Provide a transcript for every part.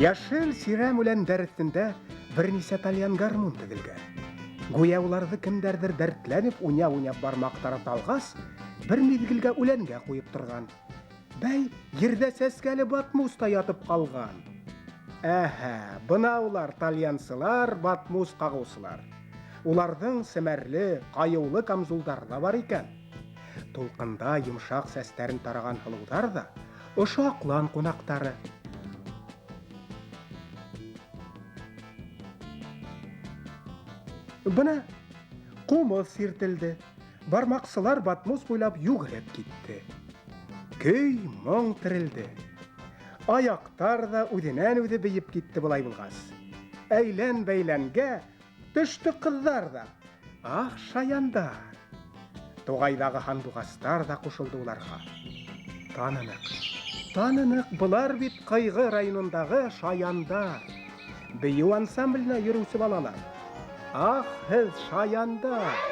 Йәшел сирәм үләндәр өҫтөндә бер нисә тальян гармун теҙелгән. Гүйә уларҙы кемдәрҙер дәртләнеп уйнап-уйнап бармаҡтары талғас, бер миҙгелгә үләнгә ҡуйып торған. Бәй, ерҙә сәскәле батмус та ятып ҡалған. Әһә, бына улар тальянсылар, батмус ҡағыусылар. Уларҙың семәрле, ҡайыулы камзулдары ла бар икән. Тулҡында йомшаҡ сәстәрен тараған һылыуҙар ҙа ошо аҡлан ҡунаҡтары. Бына ҡумыҙ сиртелде. Бармаҡсылар батмус буйлап йүгереп китте. Көй, моң терелде. Аяҡтар ҙа үҙенән-үҙе бейеп китте былай булғас. Әйлән-бәйләнгә төштө ҡыҙҙар ҙа. Ах, шаяндар! Туғайҙағы һандуғастар ҙа ҡушылды уларға. Таныныҡ, таныныҡ, былар бит Ҡыйғы районындағы шаяндар. Бейеү ансамбленә йөрөүсе балалар. Ах, һеҙ шаяндар!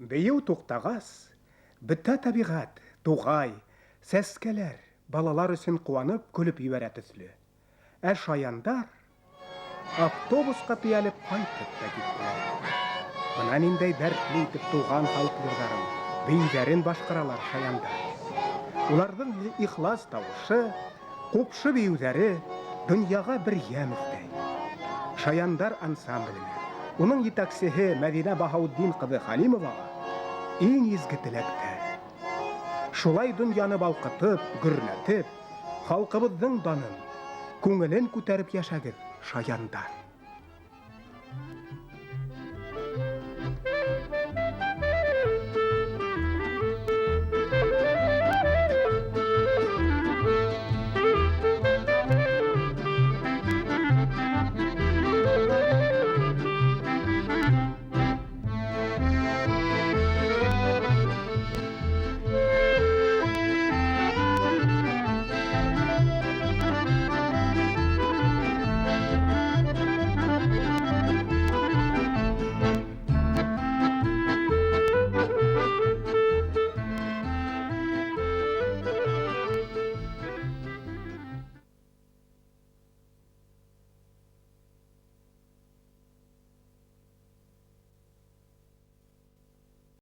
Бейеү туҡтағас, бөтә тәбиғәт, туғай, сәскәләр балалар өсөн ҡыуанып көлөп ебәрә төҫлө. Ә шаяндар автобусҡа тейәлеп ҡайтып та киттеләр. Бына ниндәй дәртле итеп туған халыҡ йырҙарын, бейеүҙәрен башҡаралар шаяндар. Уларҙың ихлас тауышы, ҡупшы бейеүҙәре донъяға бер йәм өҫтәй. Шаяндар ансамбленә, уның етәксеһе Мәҙинә Баһаутдин ҡыҙы Хәлимоваға иң изге теләктәр. Шулай донъяны балҡытып, гөрләтеп, халҡыбыҙҙың данын, күңелен күтәреп йәшәгеҙ, шаяндар!